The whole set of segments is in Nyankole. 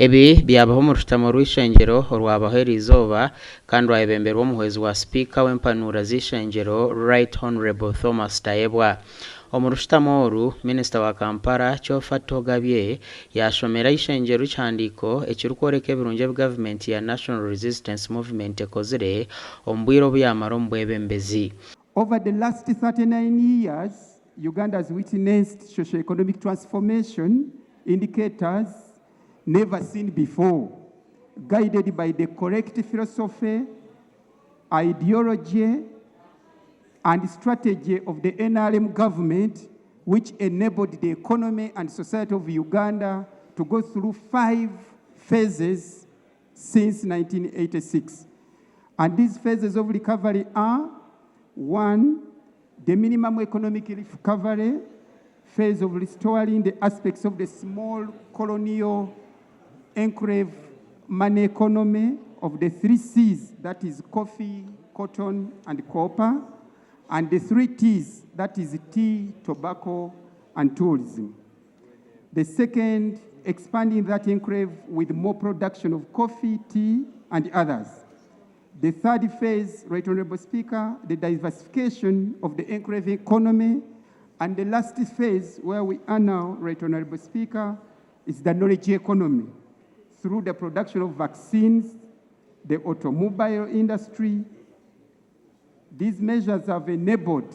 Ebi byabaho omu rushutamo rw'eishengyero orwabaho eriizooba kandi rwayebemberwa omuhwezi wa sipiika w'empanuura z'eishengyero Right Honourable Thomas Tayebwa. Omu rushutamo oru, Minisita wa Kampala, Kyofatto Ogabye yaashomera eishengyero ekihandiiko ekirikworeka ebirungi ebi gavumenti ya National Resistance Movement ekozire omu bwire obu yaamara omu bwebembezi. Over the last 39 years, Uganda has witnessed socio-economic transformation indicators never seen before, guided by the correct philosophy, ideology, and strategy of the NRM government, which enabled the economy and society of Uganda to go through five phases since 1986. And these phases of recovery are one, the minimum economic recovery phase of restoring the aspects of the small colonial enclave money economy of the three C's, that is coffee, cotton, and copper, and the three T's, that is tea, tobacco, and tourism. The second, expanding that enclave with more production of coffee, tea, and others. The third phase, Right Honorable Speaker, the diversification of the enclave economy. And the last phase, where we are now, Right Honorable Speaker, is the knowledge economy through the production of vaccines, the automobile industry. These measures have enabled,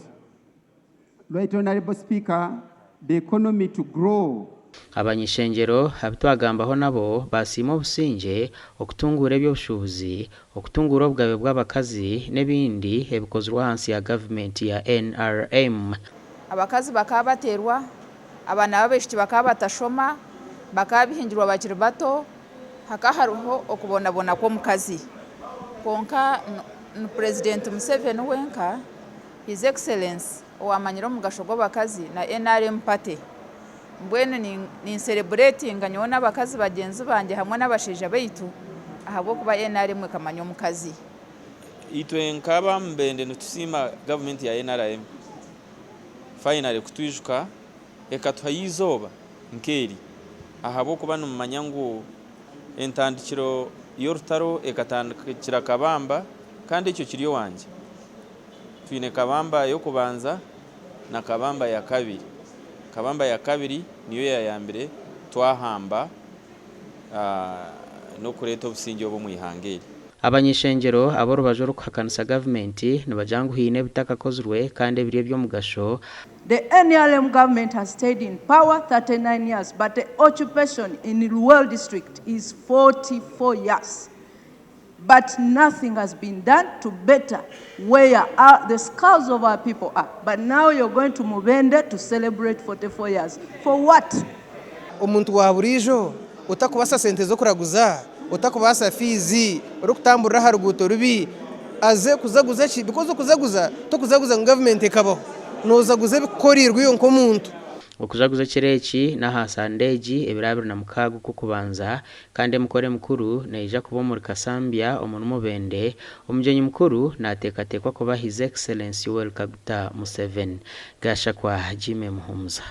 Right Honorable Speaker, the economy to grow. Abany'ishengyero abu twagambaho nabo basiima obusingye, okutunguura eby'obushuubuzi, okutunguura obugabe bw'abakazi n'ebindi ebikozirwe ahansi ya gavumenti ya NRM. Abakazi bakaba bateerwa, abaana b'abaishiki bakaba batashoma, bakaba bihingirwa bakiri bato, hakaba hariho okubonabona kw'omukazi. Kwonka ni Purezidenti Museveni wenka, His Excellency, owamanyire omugasho gw'abakazi na NRM party. Mbwenu ninsereburetinga nyowe n'abakazi bagyenzi bangye hamwe n'abashaija baitu ahabw'okuba NRM ekamanya omukazi. Itwe nk'aba Mubende nitusiima gavumenti ya NRM finally kutwijuka ekatuhayo eizooba nk'eri ahabw'okuba nimumanya ngu entandikiro y'orutaro ekatandikira Kabamba kandi ekyo kiri owangye. Twine Kabamba y'okubanza na Kabamba ya kabiri. Kabamba ya kabiri niyo yayambire twahamba n'okureeta obusingye obu omu ihanga eri. Abany'ishengyero ab'orubaju orurikuhakanisa gavumenti nibagira ngu haine ebitakakozirwe kandi ebiri eby'omugasho. The NRM government has stayed in power 39 years but the occupation in Luwero district is 44 years but nothing has been done to better where our, the skulls of our people are. But now you're going to Mubende to celebrate 44 years. For what? Omuntu wa buriijo otakubaasa sente z'okuraguza, otakubaasa fiizi, orikutamburira aha ruguuto rubi, aze kuzaguza ki? Because okuzaguza tokuzaguza ngu gavumenti ekabaho, noozaguza ebikukoreirwe iwe nk'omuntu. Okujaguza ekiro eki n'aha Sande egi ebiro 26 Okw'okubanza kandi emikoro emikuru neija kuba omuri Kasambya omuri Mubende. Omugyenyi mukuru naateekateekwa kuba His Excellency Yoweri Kaguta Museveni. Gashakwa Jimmy Muhumuza.